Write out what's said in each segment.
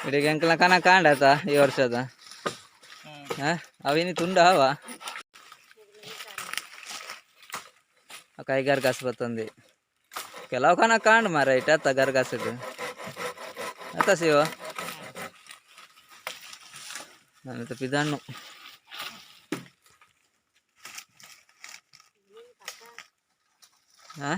ಇಡೀ ಎಂಕಲ್ನ ಕನ ಕಾಂಡತ ಈ ವರ್ಷದ. ಅವಿನಿ ತುಂಡ ಅವ ಕೈ ಗರ್ಗಾಸ್ ಬತ್ತಂದು ಕೆಲವು ಕನ ಕಾಂಡ್ ಮಾರ ಇಟ್ಟ ಅತ್ತ ಗರ್ಗಾಸದು ಅತ್ತ ಶಿವ ನನ್ನ ಪಿದಣ್ಣು. ಹಾ,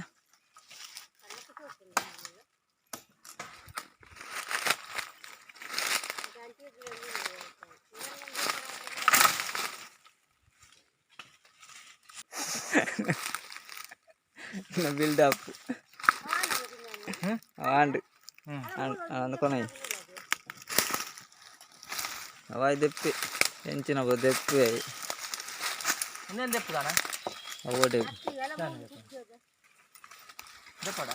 ಬಿಲ್ಡಪ್ ಆಂಡ್ అందుకొనయి ಅವಾಯ್ ದೆಪ್ಪಿ ಎಂಚಿನ ದೆಪ್ಪಿ. ಇನ್ನೇನು ದೆಪ್ಪುದಾನ? ಅವಡೆ. ದೆಪ್ಪಡ.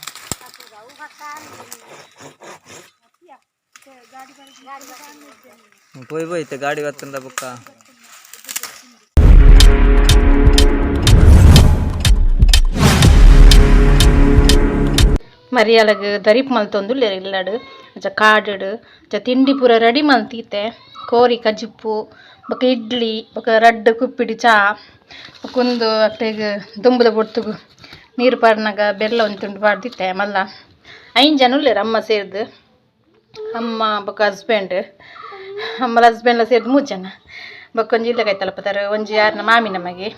ಪೋಯ್ ಪೋಯ್ತೆ ಗಾಡಿ ಬತ್ತಂದ ಬುಕ್ಕ. ಮರಿಯಲಗ್ ದರಿಪ್ ಮಲ್ತೊಂದುಲ್ಲೆರ್ ಇಲ್ಲಡ್. ಅಂಚ ಕಾಡುಡು ಅಂಚ ತಿಂಡಿ ಪೂರ ರೆಡಿ ಮಲ್ತಿತ್ತೆ. ಕೋರಿ ಕಜಿಪು ಬೊಕ ಇಡ್ಲಿ ಬೊಕ ರಡ್ಡ್ ಕುಪ್ಪಿಡ್ ಚಾ ಬೊಕ ಉಂದು ಅಕ್ಲೆಗ್ ದುಂಬುದ ಪೊರ್ತುಗು ನೀರು ಪಾಡ್ನಗ ಬೆಲ್ಲ ಒಂಜಿ ತುಂಡು ಪಾಡ್ದಿತ್ತೆ. ಮಲ್ಲ ಐನ್ ಜನ ಉಲ್ಲೆರ್. ಅಮ್ಮ ಸೇರ್ದ್, ಅಮ್ಮ ಬೊಕ ಹಸ್ಬೆಂಡ್, ಅಮ್ಮಲ ಹಸ್ಬೆಂಡ್ಲ ಸೇರ್ದ್ ಮೂಜಿ ಜನ. ಬೊಕ ಒಂಜಿ ಇಲ್ಲ ಕೈತಲ್ ಒಂಜಿ ಯಾರ್ನ ಮಾಮಿನ ಮಗೆ.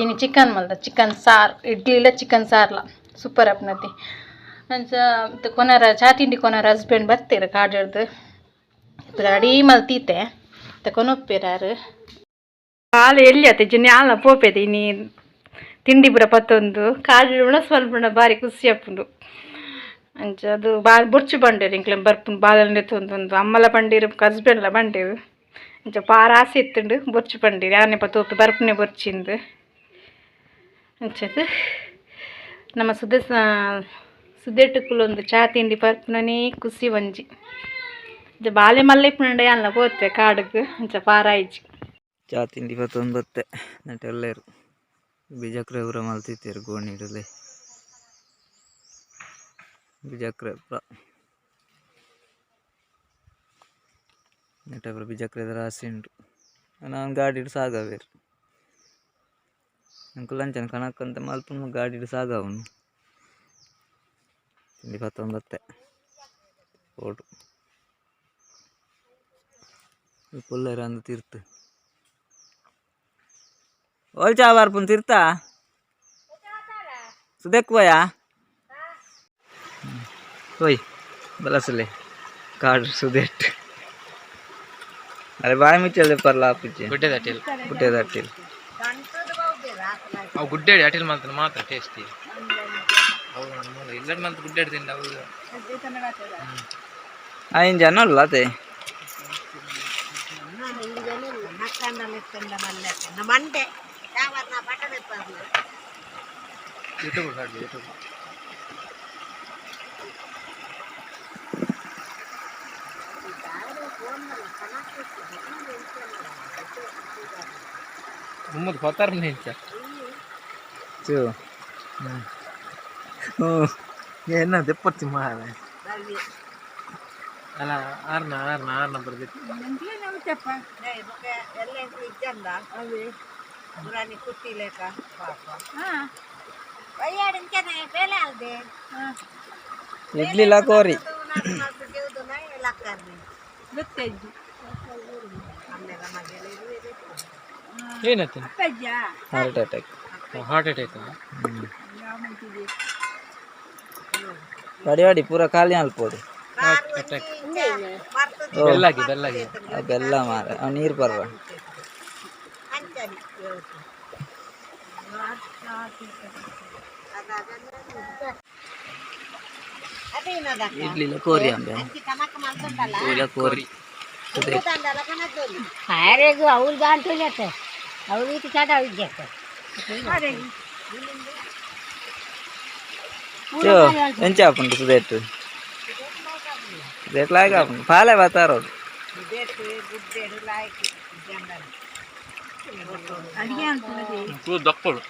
ಇನಿ ಚಿಕನ್ ಮಲ್ದ, ಚಿಕನ್ ಸಾರು. ಇಡ್ಲಿಲ ಚಿಕನ್ ಸಾರ್ಲ ಸೂಪರ್ ಆಪುನತೆ. ಅಂಚ ಕೊನರ ಚಾ ತಿಂಡಿ ಕೊನರ ಹಸ್ಬೆಂಡ್ ಬರ್ತೆರ್ ಕಾಡಿರ್ದು. ರೆಡಿ ಮಲ್ತೀತೆ ಕೊನೊಪ್ಪೆರ್. ಬಾಲೆ ಎಲ್ಲಿ ಆತೆ ಜಿನ್ನೆ ಆಲ್ನ ಪೋಪೆದೆ. ಇನಿ ತಿಂಡಿ ಪೂರ ಪತ್ತೊಂದು ಕಾಡು ಉಣಸ್ ಮಲ್ಪುಂಡ ಬಾರಿ ಖುಷಿ ಆಪುಂಡು. ಅಂಚ ಅದು ಬಾ ಬೊರ್ಚು ಬಂಡೇರು ಇಂಕ್ಲೆನ್ ಬರ್ಪುಂಡು ಬಾಲೆನ್ ಒಂದು ಅಮ್ಮಲ ಬಂಡೀರು ಹಸ್ಬೆಂಡ್ಲ ಬಂಡೇರು. ಅಂಚ ಪಾರ ಆಸೆ ಇತ್ತುಂಡು, ಬೊರ್ಚು ಬಂಡೀರು ಯಾನೆ ತೋಪು ಬರ್ಪುನೆ ಬೊರ್ಚಿಂದು. ಅಂಚದು ನಮ್ಮ ಸುದೆ ಸುದೆಟ್ ಕುಲೊಂದು ಚಾ ತಿಂಡಿ ಪರ್ಪುನನೇ ಖುಷಿ ಒಂಜಿ. ಅಂಚ ಬಾಲೆ ಮಲ್ಲೆ ಇಪ್ಪುಂಡ ಯಾನ್ಲ ಪೋತೆ ಕಾಡುಗ್. ಅಂಚ ಪಾರಾಯಿಜಿ. ಚಾ ತಿಂಡಿ ಪತ್ತೊಂದು ಬತ್ತೆ ನಟೆಲ್ಲೇರು ಬಿಜಕ್ರೆ ಊರ ಮಲ್ತಿತ್ತೇರು ಗೋಣಿಡಲೆ ಬಿಜಕ್ರೆ ಪೂರ ನೆಟೆ ಪೂರ ಬಿಜಕ್ರೆ ರಾಸಿ ಉಂಡು. ನಾನು ಗಾಡಿಡ್ ಸಾಗವೇರು ಅಂಕುಲ್ ಅಂಚನೆ ಕಣಕ್ಕಂತ ಮಲ್ಪುನು ಗಾಡಿಡ್ ಸಾಗವನು. ತಿಂಡಿ ಪತ್ತೊಂದು ಬತ್ತೆ ಓಟು ಪುಲ್ಲರ ಅಂದು ತೀರ್ತು ಓಲ್ ಚಾ ಬರ್ಪುನ್ ತೀರ್ಥ ಸುದೆಕ್ ಪೋಯಾ. ಓಯ್ ಬಲಸಲೆ ಕಾಡು ಸುದೆಟ್ ಅರೆ ಬಾಯಿ ಮುಚ್ಚಲ್ದೆ ಪರ್ಲ ಆಪುಜಿ. ಗುಡ್ಡೆ ದಟ್ಟಿಲ್. ಗುಡ್ಡೆ ದಟ್ಟಿಲ್. ಅವು ಗುಡ್ಡೆಡಿ ಅಟಿಲ್ ಮಲ್ತನ ಮಾತ್ರ ಟೇಸ್ಟಿ ಅವು. ಇಲ್ಲಡ್ ಮಲ್ತ್ ಗುಡ್ಡೆಡ್ ತಿಂಡ ಅವು. ಐನ್ ಜನ ಅಲ್ಲ ಅದೇ. ಯೂಟ್ಯೂಬ್ ಹಾಡಿ ಯೂಟ್ಯೂಬ್. ಉಮ್ಮದ್ ಕೊತ್ತಾರ ನಿಂಚ. ಚೂ ಹ್ಞೂ. ಎನ್ನ ದೆಪ್ಪತ್ತಿ ಮಾರೆ ಅಲ್ಲ ಆರ್ನ ಆರ್ನ ಆರ್ನ ಬರ್ದಿತ್ತು. ಇಡ್ಲಿಲ್ಲ ಕೋರಿ. ಏನತ್ತೆ? Heart attack. Heart attack. ಬಡಿ ಬಡಿ ಪೂರ ಖಾಲಿ ಅಲ್ಪೋಡು. Heart attack ಬೆಲ್ಲಾಗಿ ಬೆಲ್ಲಾಗಿ. ಬೆಲ್ಲ ಮಾರ ಅವ್ ನೀರು ಬರ್ರ. ಇಡ್ಲಿಲ್ಲ ಕೋರಿ ಅಂಬೆ ಇಲ್ಲ ಕೋರಿ. ಆರೆಗು ಅವ್ರು ದಾಂಟು ಅವ್ರು ಈತ ಚಾಟ ಇದ್ದೆ. ಎಂಚ ಆಪುಂಡು ಸುದೇಟ್ ಸುದೇಟ್ ಲಾಯ್ಕ್ ಆಪುಂಡು ಪಾಲೆ ಬಾತಾರೋಡು. ತೂ ದಪ್ಪಳು.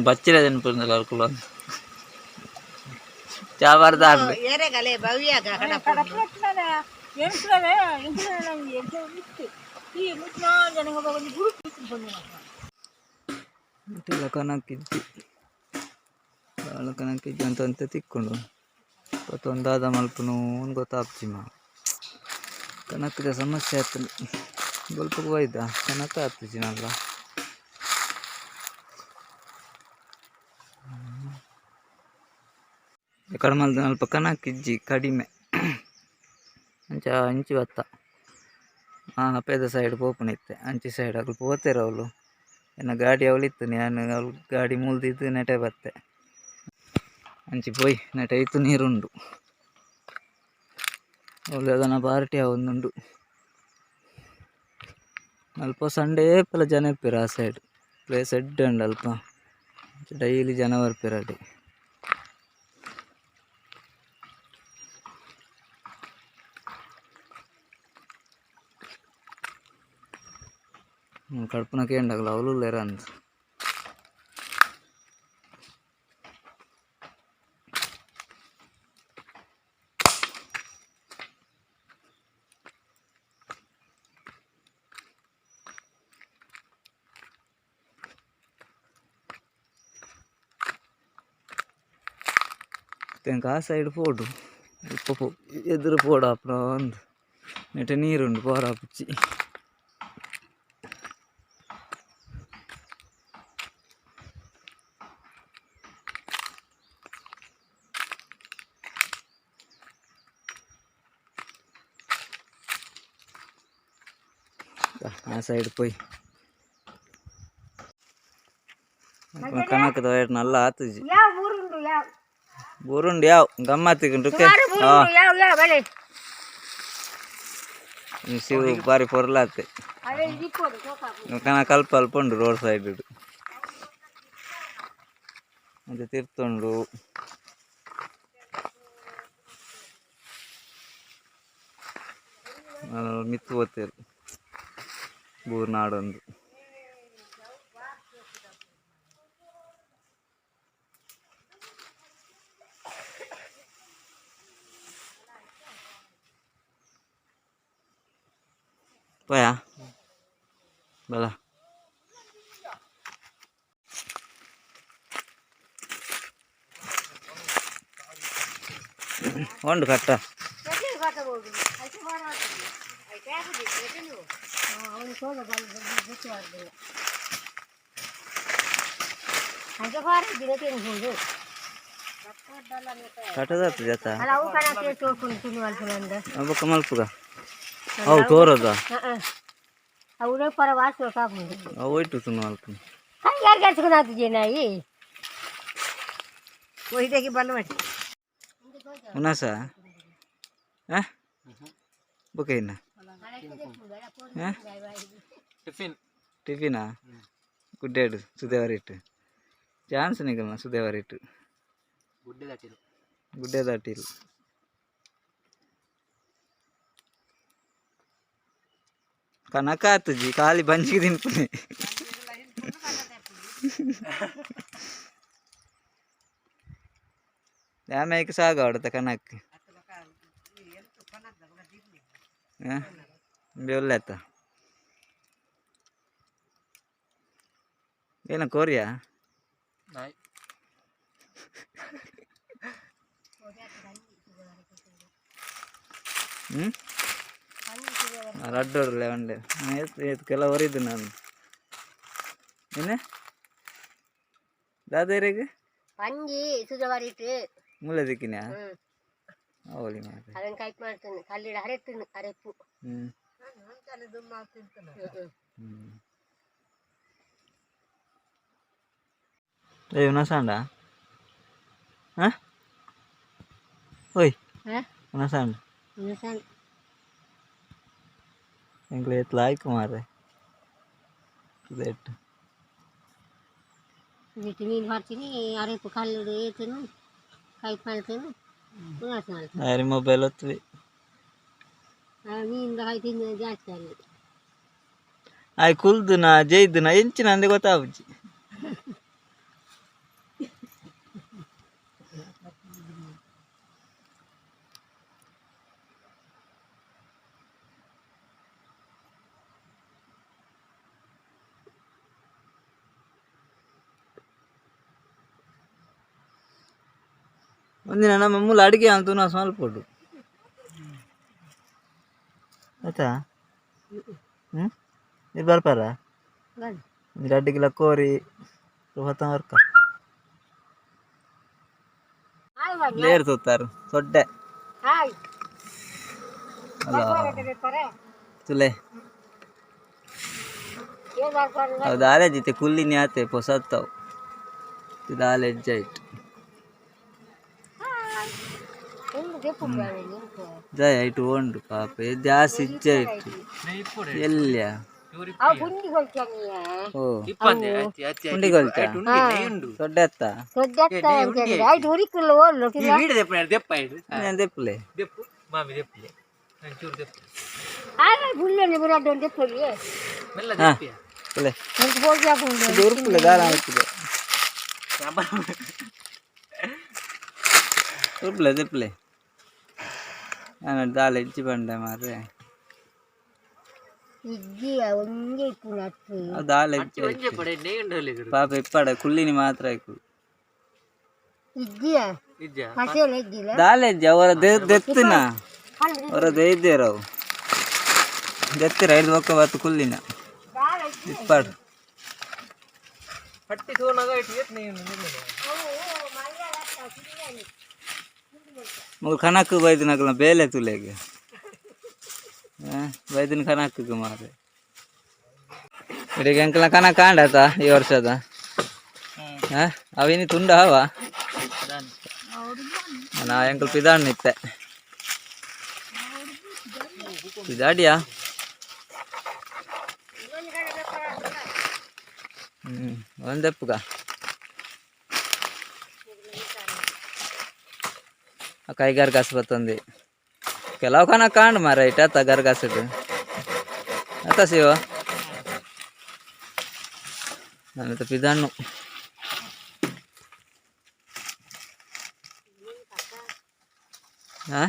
ಬಚ್ಚಿರ ನೆನಪುಂದಲ್ಲ ಅಲ್ಕುಲ ಚಾಬಾರ್ದ ಕನಕಿಜ್ಜಿ ಬಾಳ ಕನಕಿಜ್ಜಿ ಅಂತ ಅಂತ ತಿಕ್ಕೊಂಡು ಪತ್ತೊಂದಾದ ಮಲ್ಪುನು ಗೊತ್ತಾಪ್ಚಿ ಮಾ ಕನಕದ ಸಮಸ್ಯೆ ಆಯ್ತು ಬೊಲ್ಪಕ್ಕೆ ಹೋಯ್ದ ಕನಕ ಆತ್ಜಿ ನಲ್ಲ. ಕಡಮಲ್ದ ಅಲ್ಪ ಕನಕಿಜ್ಜಿ ಕಡಿಮೆ ಅಂಚ ಅಂಚಿ ಬತ್ತ ಆ ಅಪೇದ ಸೈಡ್ ಪೋಪುನಿತ್ತೆ ಅಂಚಿ ಸೈಡ್ ಅಲ್ಪ ಪೋತೆರ್ ಅವಳು ಎನ್ನ ಗಾಡಿ ಅವಳಿತ್ತು ನಾನು ಅವಳು ಗಾಡಿ ಮೂಲ್ದಿದ್ದು ನೆಟೆ ಬತ್ತೆ ಅಂಚಿ ಪೋಯ್ ನೆಟೆ ಇತ್ತು ನೀರುಂಡು ಅವಳು ಅದನ್ನ ಪಾರ್ಟಿ ಅವೊಂದುಂಡು ಅಲ್ಪ ಸಂಡೇ ಪಲ ಜನ ಇಪ್ಪೆರ್ ಆ ಸೈಡ್ ಪ್ಲೇಸ್ ಎಡ್ಡೆ ಉಂಡು ಅಲ್ಪ ಡೈಲಿ ಜನ ಬರ್ಪೆರ್ ಅಡೆ. ಕಡ್ಪುನ ಕೇಂಡಗಲ ಅವಳು ಉಲ್ಲೆರ್ ಅಂದ್. ತೆಂಕ ಆ ಸೈಡ್ ಪೋಡು ಇಪ್ಪ ಪೋ ಎದುರು ಪೋಡು ಅಪ್ಪ ಒಂದು ನೆಟೆ ನೀರುಂಡು ಪೋರ ಪುಚ್ಚಿ. ಆ ಸೈಡ್ ಪೋಯ್ ಕನಕದ ನಲ್ಲ ಆತುಜಿ. ಯಾವ ಊರುಂಡು ಯಾವ? ಬೂರುಂಡು ಯಾವ ಗಮ್ಮತ್ತಿಗುಂಡು. ಊರುಂಡು ಯಾವ ಯಾವ ಬಲೆ. ಶಿವ ಬಾರಿ ಪೊರ್ಲಾತೆ. ಅದೇ ಇದಿಪ್ಪೋದು ಚೋಕಾಪು. ಕನ ಕಲ್ಪ ಅಲ್ಪ ಉಂಡು ರೋಡ್ ಸೈಡ್ ಮತ್ತೆ ತಿರ್ತುಂಡು. ಮಿತ್ತು ಪೋತೇರು ಬೂರ್ನಾಡೊಂದು. ಪೋಯಾ ಬಲ ಉಂಡು ಕಟ್ಟ. ಕಟ್ಟದಾತು ಜತ. ಅಲ್ಲ ಅವು ಕಣಕ್ಕೆ ತೋರ್ಕೊಂಡು ತಿನ್ನುವಲ್ಪುನಂದ. ಬೊಕ್ಕ ಮಲ್ಪುಗ ಅವು ತೋರದ. ಅವು ಪರ ವಾಸ ಕಾಪುಂಡು. ಅವು ಇಟ್ಟು ತಿನ್ನು ಅಲ್ಪ. ಯಾರು ಕೆಲ್ಸಕ್ಕೆ ಜೇನಾಯಿ ಒಯ್ದಾಗಿ ಬಲ್ಲ ಮಾಡಿ. ಉನಾಸ ಬೊಕ್ಕ ಇನ್ನ ಟಿಫಿನ್. ಟಿಫಿನಾ ಗುಡ್ಡೇಡು ಸುದೇವರಿಟ್ಟು ಚಾನ್ಸ್ ನಿಗಲ್ನ ಸುದೇವರಿಟ್ಟು. ಗುಡ್ಡೆ ದಾಟಿರು. ಗುಡ್ಡೆ ದಾಟಿಲ್ಲ. ಕನಕ ಆತುಜಿ ಖಾಲಿ ಬಂಜಿಗೆ ತಿನ್ಪುನಿ. ಆಮೇಲೆ ಸಾಗ ಹೊಡತ ಕನಕ್ ಒಳ್ಳೆ ಆತ ಏನ ಕೋರಿಯಾ? ನಾಯಿ. ಹ್ಞೂ ರಡ್ಡೋಡ್ಲೆ ಒಂಡೆ ಏತ್ ಕೆಲವರು ಇದ್ದು ನಾನು ಏನೇ ದಾದೇರಿಗೆ. ಪಂಜಿ ಸುಜವಾರಿಟ್ಟು. ಮೂಲೆ ದಿಕ್ಕಿನ. ಹ್ಮ್. ಅವಳಿ ಮಾರ್ರೆ. ಅದನ್ನ ಕೈಟ್ ಮಾಡ್ತೀನಿ ಕಲ್ಲಿಡ ಅರೆತ್ತಿನ ಅರೆಪ್ಪು. ಹ್ಞೂ. ಹ್ಮ್. ಹ್ಞೂ ಏ ಉನಸಾಂಡ ಹಾಂ ಓಯ್. ಹಾ? ಉನಸಾಂಡ. ಉನಸಾಂಡ್. ಎಂಕ್ಲೆ ಏತ್ ಲಾಯ್ಕ್ ಮಾರ್ರೆ that. ಇಟ್ಟು ಮೀನು ಮಾಡ್ತೀನಿ ಅರೆಪ್ಪು ಕಲ್ಲಿಡು ಏತನು ಕೈಟ್ ಮಾಡ್ತೀನಿ ಉನಸ ಮಾಡ್ತೀನಿ. ಯಾರಿ ಮೊಬೈಲ್ ಒತ್ತುವೆ. ಮೀನು ತಿಂದ ಜಾಸ್ತಿ ಅಲ್ಲಿ. ಆಯ್ ಕುಲ್ದುನ ಜೈದುನ ಎಂಚಿನ ಅಂದೆ ಗೊತ್ತಾಪುಜಿ. ಒಂದಿನ ನಮ್ಮ ಮೂಲ ಅಡುಗೆ ಅಂತ ನಾವು ಸ್ವಲ್ಪ ಕೊಡು ಆಯ್ತಾ? ಹ್ಞೂ, ಇದು ಬರ್ಪಾರ? ಬನ್ನಿ. ಒಂದು 2 ಕಿಲೋ ಕೋರಿ ಹೊತ್ತ ವರ್ಕ. ಹಾಯ್ ಬನ್ನಿ. ಲೇರ್ ತೂತಾರು ಸೊಡ್ಡೆ. ಹಾಯ್. ಅಲ್ಲ, ತುಲೆ. ಏನು ಬರ್ತಾರೆ? ಅವು ದಾಲೆ ಜಿತೆ ಕುಲ್ಲಿನಿ ಆತೆ ಪೊಸತ್ತವು ದಾಲೆ ಹೆಜ್ಜೆ. ಒಂದು ದೆಪ್ಪು ನಿಂತು. ಜಯ ಐಟು ಓಂಡು ಪಾಪ ಜಾಸ್ತಿ ಇಜ್ಜೆ ಇಟ್ಟು ಎಲ್ಲಿಯ? ಅವು ಪುಂಡಿ ಕೊಳ್ತಾನೆ. ಓ, ಪುಂಡಿಗೊಳ್ತ ಸೊಡ್ಡೆ ಅತ್ತ? ಸೊಡ್ಡತ್ತ ಅಂತ ಹೇಳಿದ್ರೆ ಆಯ್ತು, ಉರಿಕುಲ್ಲ ಓಡ್ಲು. ನಾನು ದೆಪ್ಪಲೆ. ದೆಪ್ಪು ಮಾಮಿ, ದೆಪ್ಪಲೆ ಚೂರು ದೆಪ್ಪು. ಆಗ ಪುಲ್ಲಲ್ಲಿ ಬುರಾಡ್ ಒಂದು ದೆಪ್ಪಲಿ. ಮೆಲ್ಲ. ಹಾ. ದೆಪ್ಪಿಯ. ತುಲೆ. ಒಂದು ಹೋಗಿ ಹಾಕೊಂಡು. ಇದು ಉರುಪುಲೆ ದಾಲ ಆಗ್ತದೆ. ಉರುಪುಲೆ ದೆಪ್ಪಲೆ. ನಾನು ದಾಲ ಹೆಚ್ಚಿ ಬಂಡೆ ಮಾರ್ರೆ. ಇಜ್ಜಿ ಒಂಜೆ ಇಪ್ಪುನ ಅತ್ತು. ಅದು ದಾಲ ಹೆಚ್ಚು. ಒಂಜೆ ಪಡೆ ನೇಯುಂಡು. ಪಾಪ ಇಪ್ಪಾಡ ಕುಲ್ಲಿನಿ ಮಾತ್ರ ಆಯ್ಕು. ಇಜ್ಜಿಯ. ಇಜ್ಜ. ಹಸಿಯಲ್ಲ ಇದ್ದಿಲ್ಲ. ದಾಲ ಹೆಜ್ಜೆ ಅವರ ದೆತ್ತಿನ ಅವರ ದೈದ್ಯರು ಅವು ದೆತ್ತಿರ ಐದು ಬೊಕ್ಕ ಬತ್ತು ಕುಲ್ಲಿನ ಇಪ್ಪಾಡು. ಪಟ್ಟಿ ತೋನಾಗ ಇಟ್ಟು ಏತ್ ನೇಯುಂಡು. ಮಗು ಕನಕ್ ಬೈದಿನಕಲ್ನ ಬೇಲೆ ತುಲೆಗೆ ಬೈದಿನ ಕನಕ್ಕು ಮಾರೆ. ಇಡೀ ಎಂಕಲ್ನ ಕನಕ ಕಾಂಡಾತ ಈ ವರ್ಷದ. ಹಾ, ಅವಿನಿ ತುಂಡ ಹವ. ನಾ ಎಂಕಲ್ ಪಿದಾಡ್ ನಿತ್ತೆ ಪಿದಾಡಿಯಾ. ಹ್ಮ್, ಒಂದೆಪ್ಪುಗ ಕೈಗಾರಿಕಾಸು ಬತ್ತಂದು ಕೆಲವು ಕನ ಕಾಂಡ್ ಮಾರ ಇಟ್ಟ ಗರ್ಗಾಸದು ಅತ್ತ ಶಿವ. ನನ್ನ ಪಿದಾಣ್ಣು. ಹಾ,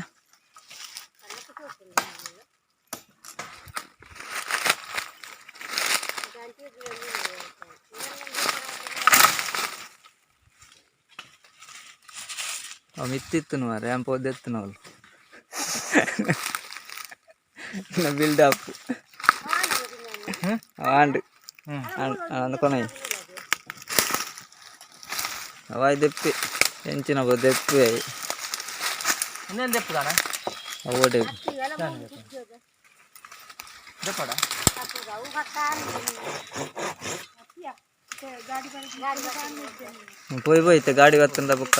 ಅವ ಮಿತ್ತಿತ್ತು ಮಾರೆ ಅಂಪ ಒದ್ದೆತ್ತನವಳು ಬಿಲ್ಡಪ್ ಆಂಡ್ ಅಂದ್ಕೊನೈ ಅವಾಯ್ ದೆಪ್ಪಿ ಎಂಚಿನ ದೆಪ್ಪಿ. ಇನ್ನೇನು ದೆಪ್ಪು ದಾನ? ಅವಡೆ. ದೆಪ್ಪಡ. ಪೋಯ್ ಪೋಯ್ತೆ ಗಾಡಿ ಬತ್ತಂದ ಬೊಕ್ಕ.